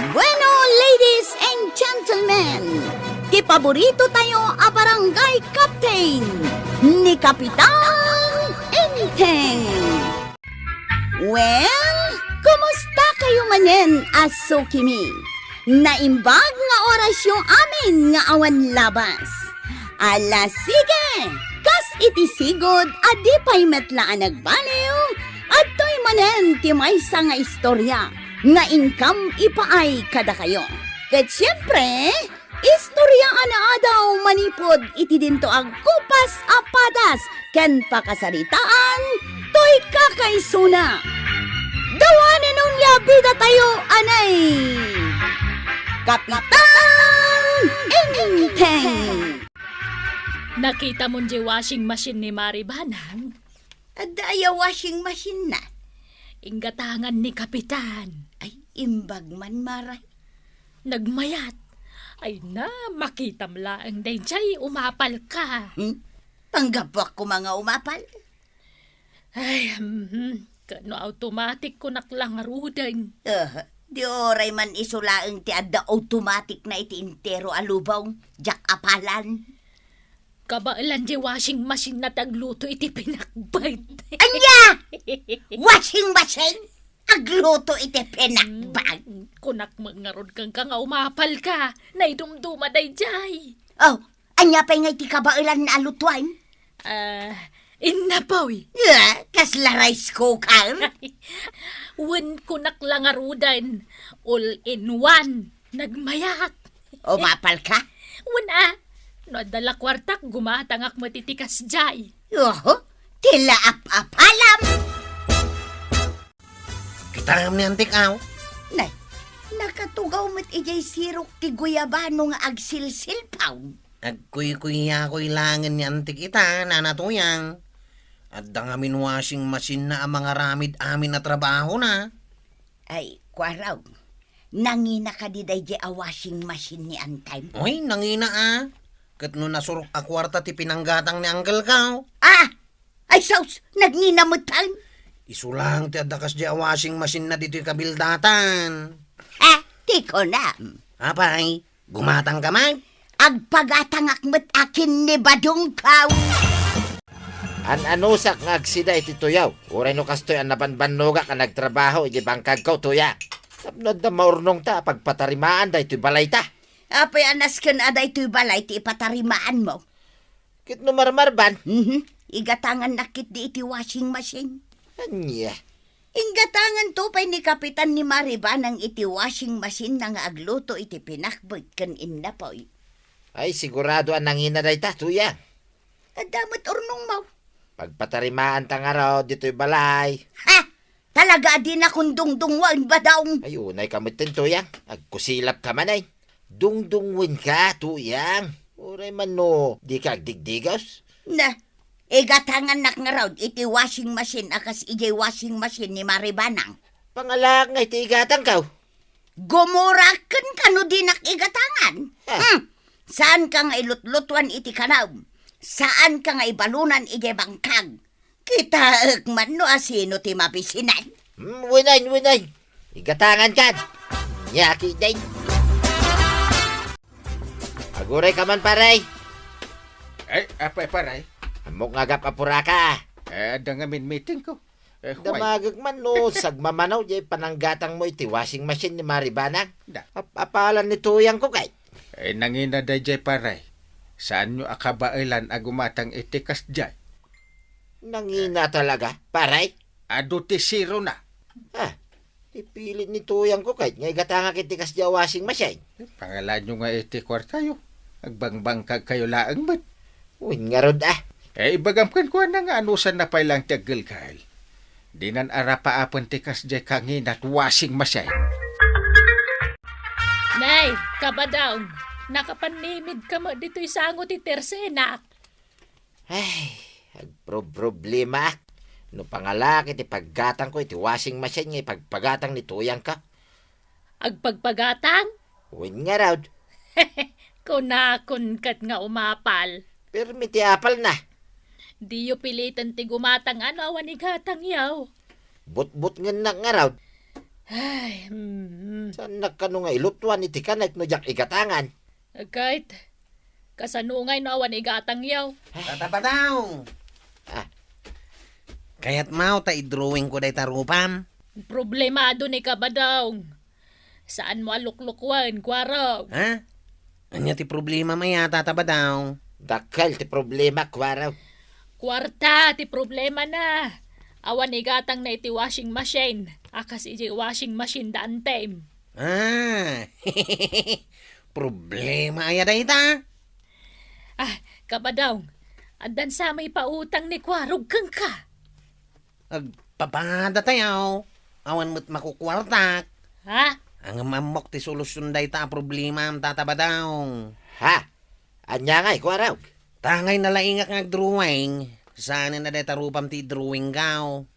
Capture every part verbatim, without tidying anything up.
Bueno, ladies and gentlemen, ti paborito tayo a barangay captain, ni Kapitan Enteng. Well, kumusta kayo manen a sukimi? Naimbag nga orasyo amin nga awan labas. Ala, sige! Kas iti sigud a di pay met la a nagbaliw, adtoy manen ti maysa nga istorya nga inkam ipaay kadakayo. Ket siempre, istorya a naadaw manipud iti dinto agkupas a padas ken pakasaritaan toy kakaisuna. The one and only a bida tayo, anay! Kapitan Enteng! Nakita mon jay washing machine ni Mari Banang? Adda aya washing machine na? Inggatangan ni Kapitan. Ay, imbag man, Mari. Nagmayat. Ay na, makitam laeng dayjay, umapal ka. Hmm? Panggapuak koma nga umapal? Ay, mhm. Kano automatic kunak la ngaruden. Ah, di uray man isu laeng ti adda automatic na iti entero a lubong, diak apalan. Kabaelan jay washing machine na ti agluto iti pinakbet. Ania? Washing machine? Agluto iti pinakbet? Mm, kunak met ngarud kenka nga umapal ka. Naidumduma dayjay. Oh, ania pay ngay ti kabaelan na a lutuan? Ah, innapoy. Ah, kasla rice cooker? Wen kunak la ngaruden, all in one. Nagmayat. Umapal ka? Wen a. No adda la kuartak, gumatangak met iti kasjay. Oho, ti la ap-apalam. Kitaem ni Antik, aw? Nay, nakatugaw met idiay sirok ti guyabano nga agsilsilpaw. Agkuykuyakoy laengen ni Antik ita, Nana Tuyang. Adda ngamin washing machine na a mangaramid amin a trabahona. Ay, kuaraw, nangina kadi dayjay a washing machine ni Antay? Oy, nangina a. Ket no nasurok a kuarta ti pinanggatang ni Uncle Kao. Ah! Ay, sus! Nagngina met pay! Isu lang ti adda kasdiay a washing machine na ditoy kabildatan. Ah, ti kunam. Apay, gumatang ka man? Agpagatangak met a ken ni Badong Kao. An-anusak nga agsida iti tuyaw, uray no kastoy a nabanbannogak a nagtrabaho iti bangkagko, tuya. Tapno adda maurnongta a pagpatarimaan daytoy balayta. Apay a nasken a daytoy balay ti ipatarimaanmo? Ket no marmarban? Mhm. Igatangannak ketdi iti washing machine. Ania? Inggatanganto pay ni Kapitan ni Maribanang iti washing machine na nga agluto iti pinakbet ken innapoy. Ay, sigurado a nangina dayta, tuya. Adda met urnongmo. Pagpatarimaanta ngarud ditoy balay. Ha? Talaga a dinakon dungdungwen, Badong? Ay, unay ka metten, tuyang. Agkusilap ka man, ay. Dungdungwen ka, tuyang. Uray man no, di ka agdigdigaws. Na, igatangannak ngarud iti washing machine a kas idiay washing machine ni Maribanang. Pangalaak nga iti igatangko. Gumurak kenka no dinak igatangan. Ah. Hmm. Saanka nga ilutlutuan iti kanam. Saanka nga ibalunan idiay bangkag. Kitaek man no asino ti mabisinan. Hmm, wenay, wenay. Igatangan kan. Nyaki din. Aguray ka man, pare. Ay, apay, pare? Ammok nga agap-apuraka. Eh, adda ngamin meetingko. Eh, huway. Damagek man no sagmamano jay pananggatangmo iti washing machine ni Maribanang. Da. Ap-apalan ni tuyangko kay. Eh, nangina dayjay, pare. Saanyo a kabaelan a gumatang iti kasjay? Nangina talaga, pare? Adu ti zero na. Ah, ipilit ni tuyangko kay nga igatangak iti kasjay a washing machine. Pangalanyo nga iti kuartayo. Agbangbangkagkayo laeng met. Wen ngarud, ah. Eh, ibagam kenkuana nga anusanna pay laeng ti aggelgel. Dinan arapaapen ti kasjay kanginat washing machine. Nay, Kabadong, nakapannimid ka met ditoy sango ti tersenak. Ay, agproproblemaak. No pangalaak iti paggatangko iti washing machine nga ipagpagatang ni tuyangko. Agpagpagatang? Wen ngarud. Kunakon ket nga umapal. Permi ti apalna. Diyo piliten ti gumatang a no awan igatangyo. Butbutngennak ngarud. Ay, mm. Saannak kano nga ilutuan iti kanek no diak igatangan? Agkayt, kasano ngay no awan igatangyo? Tata Badong! Ah. Kayatmo ta idrawingko dayta rupam? Problemado ni Kabadong. Saanmo a luklukuen, Kuarog. Ha? Ania ti problemam aya, Tata Badong? Dakkel ti problema, Kuarog. Kuarta ti problemana. Awan igatangna iti washing machine a kas idiay washing machine da Antem. Ah, problema aya dayta? Ah, Kabadong, addan sa may pautang ni Kuarog kenka. Agpapadatayo, awan met makukuartak. Ha? Ngem ammok ti solusion dayta a problemam, Tata Badong. Ha? Ania ngay, Kuarog? Ta ngay nalaingak nga agdrawing, saanen a dayta rupam ti idrawingko.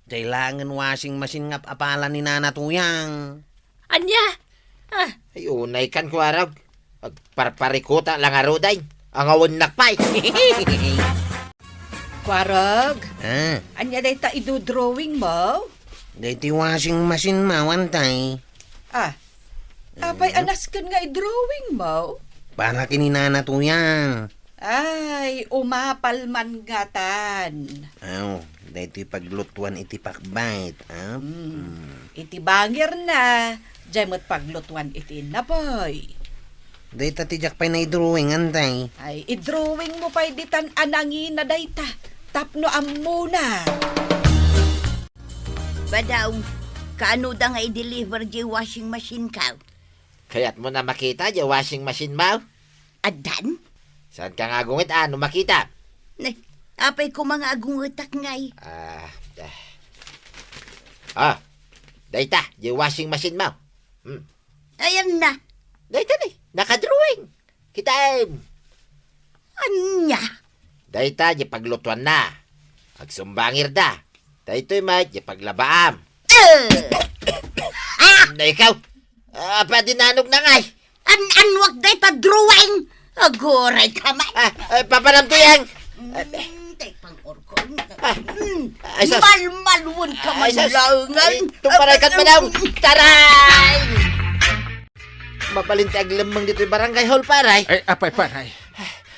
Diay laengen washing machine nga apalan ni Nana Tuyang. Ania? Ah. Ay, unay kan, Kuarog. Agparparikuta la ngaruden. Angawennak pay. Kuarog? Ah. Ania dayta idudrawingmo? Dayta washing machine mo, Antay. Ah. Apay, mm, anasken nga idrawingmo? Para ken ni Nana Tuyang. Ay, umapal man ngatan. Aw, daytoy paglutuan iti pakbait, ah? Mm. Mm. Iti bangirna, diay met paglutuan iti innapoy. Dayta ti diak pay naidrawing, Antay. Ay, idrawingmo pay ditan a nangina dayta, tapno ammona. Badong, kaano da nga i-deliver diay washing machine ko? Kayatmo na makita diay washing machine mo? Addan? Saanka nga agunget, a, no makita? Ne, apay koma nga agungetak ngay? Ah, ah. Ah, dayta, diay washing machine mo. Hmm. Ayan na. Dayta ni, nakadrawing. Kitaem. Ania? Dayta, diay paglutuanna. Agsumbangirda. Daytoy met, diay paglabaam. Eh! Ah! Na ikaw? Ah, padi nanog na ngay. An-, anwak dayta drawing. Aguray ka man. Ah, ah, papanam to yan. Mm, tay pang-urkon. Ah. Mm. Ay, sus. Malmalwen ka man. Ay, sus. Laungan. Ay, tumparay kat manaw. Taray! Mabalin ti aglemmeng ditoy barangay hall, paray. Ay, apay, paray.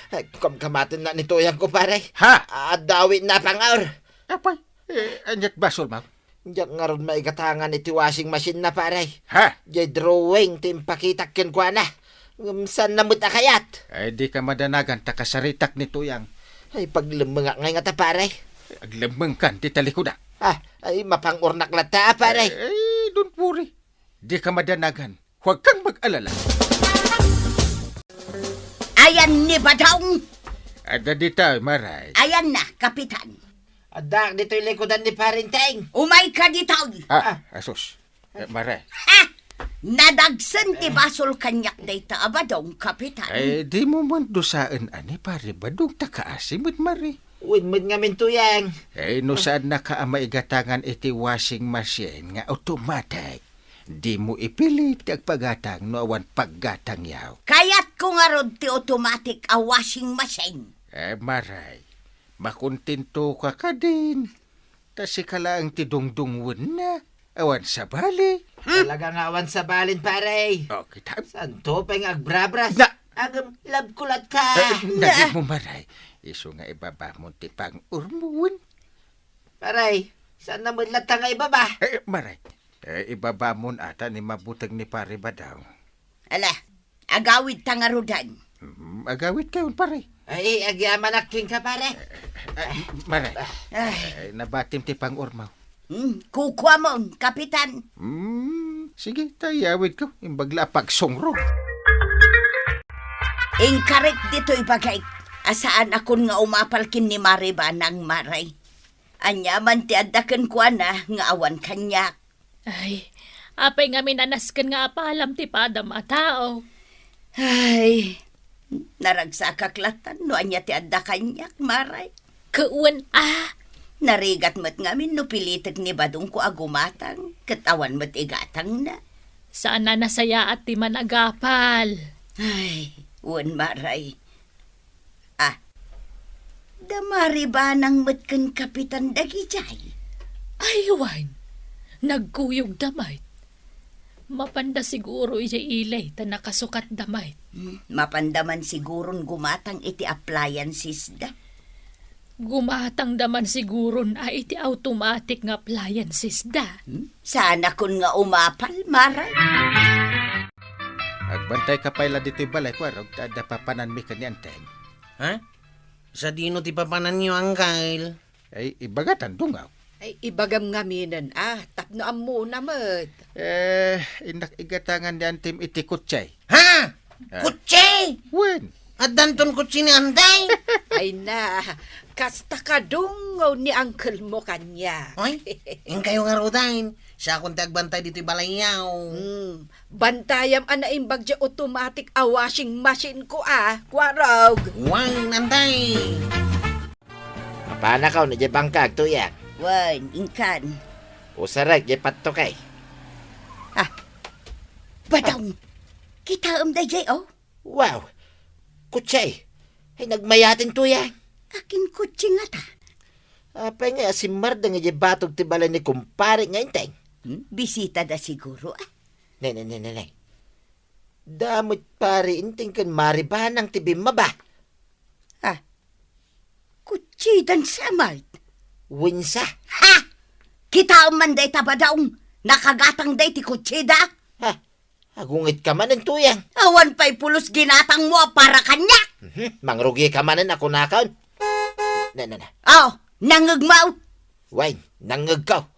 Ay, kamkamaten na ni Tuyang ko, paray. Ha? Addawi na pangaur. Apay, eh, aniat basol, ma'am? Diak ngarud maigatangan iti washing machine na, paray. Ha? Diay drawing ti impakitak kenkuana. Ngem saanna met a kayat. Ay, dika madanagan ta kasaritak ni Tuyang. Ay, paglemmengak ngay ngata, paray. Aglemmengkan ti talikuda. Ah, ay, mapang-urnak latta, ah, paray. Ay, ay, don't worry. Dika madanagan. Huwag kang mag-alala. Ayan ni Badong. Adda dita, Maray. Ayan na, Kapitan. Adda ditoy likudan ni Parinteng. Umay ka ditoy. Ah, ah, asus. Eh, Maray. Ha! Nadagsen ti basol kaniak dayta a Badong, Kapitan. Ay, di mo man dusaen ani, Pare Badong, ta kaasi met, Maray. Wen met ngamin, Tuyang. Eh, no saannaka a maigatangan iti washing machine nga automatic, dimo ipilit ti agpagatang no awan paggatangyo. Kayatko ngarud ti automatic a washing machine. Eh, Maray, makontentoka kadin. Ta sika laeng ti dungdungwenna. Awan sabali. Hmm? Talaga nga awan sabalin, pare. O, kita. Santo pay nga agbrabras. Na- Agam, love ko latta. Eh, naging mo, Maray. Isu nga ibabamon ti pang-urmon. Pare, saan na met latta nga ibaba? Eh, Maray. Eh, ibabamon ata ni mabuteng ni Pare Badong. Ala, agawid ta ngaruden. Mm, agawid kayon, pare. Ay, agyamanak kenka, pare. Eh, Maray. Ay. Eh, nabatim ti pang-urmaw. Hmm, kukuamon, Kapitan. Hmm, sige, ta iyawid ko. Imbag la a pagsungrog. Inkarek ditoy bagik a saanakon nga umapal ken ni Mare Banang, Maray. Ania man ti adda kenkuana nga awan kaniak? Ay, apay ngamin a nasken nga apalam ti padam a tao? Ay, naragsakak latta no ania ti adda kaniak, Maray. Wen a. Narigat met ngamin no pilitek ni Badongko a gumatang, ket awan met igatangna. Saan a nasayaat ti managapal. Ay, wen, Maray. Ah, da Mare Banang met ken Kapitan dagidiay? Ay, wen, nagkuyogda met. Mapanda siguro idiay ili ta nakasukatda met. Hmm, mapanda man siguron gumatang iti appliancesda. Gumatangda man siguron a iti automatic nga appliancesda. Hmm? Saanakon nga umapal, Mare. Agbantayka pay la ditoy balay, Kuarog, ta adda papananmi ken ni Antem. Ha? Sadino ti papananyo, Angkel? Ay, ibagatan, Dungaw. Ay, ibagam ngaminen, ah, tapno ammona met. Eh, innak igatangan ni Antem iti kotse. Ha? Ah. Kotse? Wen. Addanton kotse ni Antay? Ay na, kasta kadungaw ni uncle mo kaniak. Oy, inkayo ngaruden. Siakon ti agbantay ditoy balayyo. Hmm, bantayam a naimbag diay automatic a washing machine ko, ah, Kuarog. Wen, Antay. Mapanakaw na diay bangkag, Tuyang. Wen, inkan. Usarek diay patto kay. Ah, Badong. Kitaem daydiay, oh. Wow! Kotse! Ay, nagmayaten, Tuyang. Akin kotse ngata? Apay nga asimmardeng idiay batog ti balay ni kumpare nga Enteng? Hmm? Bisitada siguro, ah. Ne, ne, ne, ne, ne. Damo met pare Enteng ken Mare Banang ti bimmaba. Ah, kotseda sa met? Wensa. Ha! Kitaem man dayta, Badong. Nakagatangda iti kotseda. Ha? Agungetka manen, Tuyang. Awan pay pulos ginatangmo a para kaniak. Mhm, mangrugika manen a kunakon. Na, na, na. Oh, nangngegmo? Wen, nangngegko.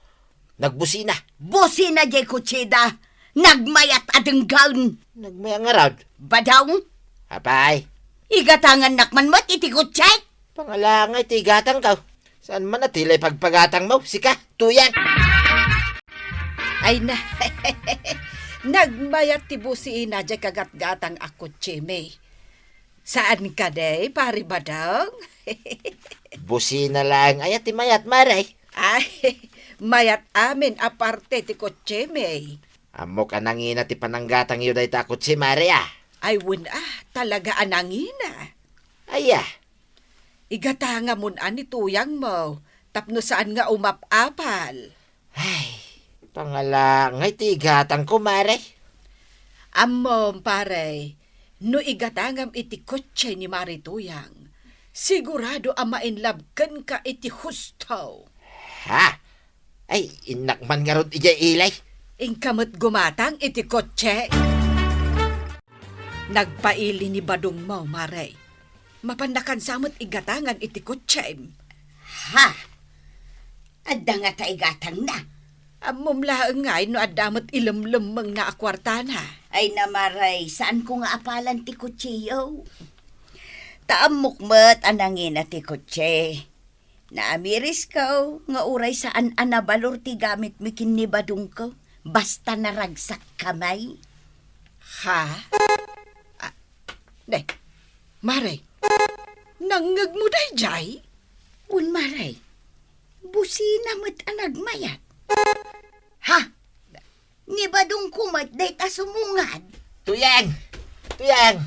Nagbusina. Busina diay kotseda. Nagmayat a denggen. Nagmayat ngarud? Badong. Apay? Igatangannak man met iti kotse. Pangalaangay ti igatangko. Saan man a ti lay pagpagatangmo, sika, Tuyang? Ay na, nagmayat ti busina diay kagatgatang a kotsemi. Saan kadi, Pare Badong? Busina laeng aya ti mayat, Mare? Ay, mayat amin a parte ti kotsemi. Ammok a nangina ti pananggatangyo dayta a kotse, Mare, ah. Ay, wen, ah, talaga a nangina. Aya? Igatangamon a ni Tuyangmo tapno saan nga umap-apal. Ay, pangalaangay ti igatangko, Mare. Ammom, pare, no igatangam iti kotse ni Mare Tuyang, sigurado a ma-in love kenka iti husto. Ha? Ay, innak man ngarud idiay ili. Inka met gumatang iti kotse. Nagpaili ni Badongmo, Mare. Mapannakansa met igatangan iti kotsem. Ha? Adda ngata igatangna? Ammom laeng ngay no adda met ilemlemmengna a kuartana. Ay na, Mare, saanko nga apalan ti kotsiyo. Ta ammok met a nangina ti kotse. Naamirisko nga uray saan a nabalor ti gamitmi ken ni Badongko, basta naragsakkami. Ha? Ah, ne, Mare, nangngegmo daydiay? Wen, Mare, busina met a nagmayat. Ha? Ni Badongko met dayta sumungad. Tuyang! Tuyang!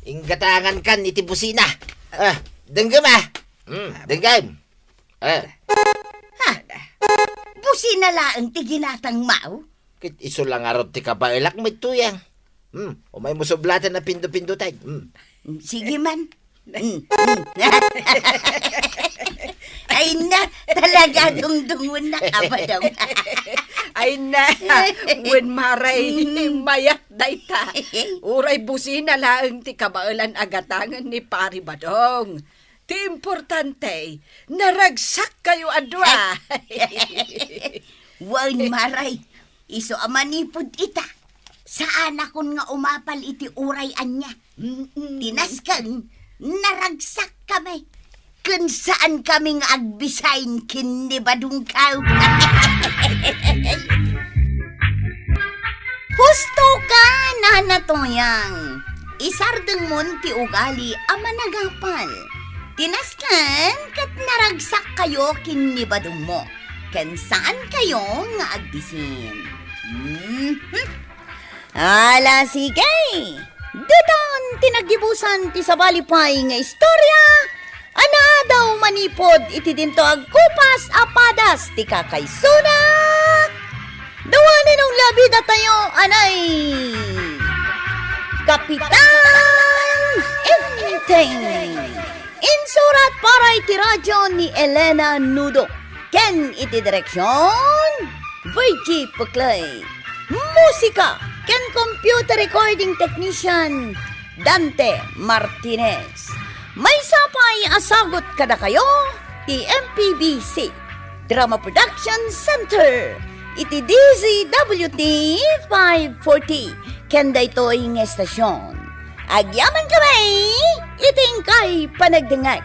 Inggatangankan iti busina. Ah, denggem, ah. Hmm, denggem. Ah. Ha? Busina laeng ti ginatangmo? Ket isu la ngarud ti kabaelak met, Tuyang. Hmm, umaymo sublaten a pindo-pindoten. Hmm. Sige man. Mm, mm. Ay na, talaga dungdungon na, Badong. Ay na, wen, Mare, mm, mayat dayta. Uray busina laeng ti kabaelan a gatangen ni Pare Badong. Ti importante, naragsakkayo a dua. Wen, Mare, isu a manipud ita, saanakon nga umapal iti uray ania. Mm-mm. Ti nasken, naragsakkami. Ken saankami nga agbisin ken ni Badongko. Husto ka, Nana Tuyang. Isardengmon ti ugali a managapal. Ti nasken ket naragsakkayo ken ni Badongmo. Ken saankayo nga agbisin. Mhm. Ala, sige! Ditan ti naggibusan ti sabali pay nga istorya a naadaw manipud iti dinto agkupas a padas ti kakaysona. Dawanen unlad Pidatayo anay! Kapitan Enteng! Insurat para iti radyo ni Elena Nudo ken iti direksyon, Virgie Puclay. Musika ken computer recording technician, Dante Martinez. Maysa pay a sagut kadakayo ti M P B C Drama Production Center iti D Z W T five forty ken daytoy nga estasyon. Agyaman kami iti inkay panagdengngeg.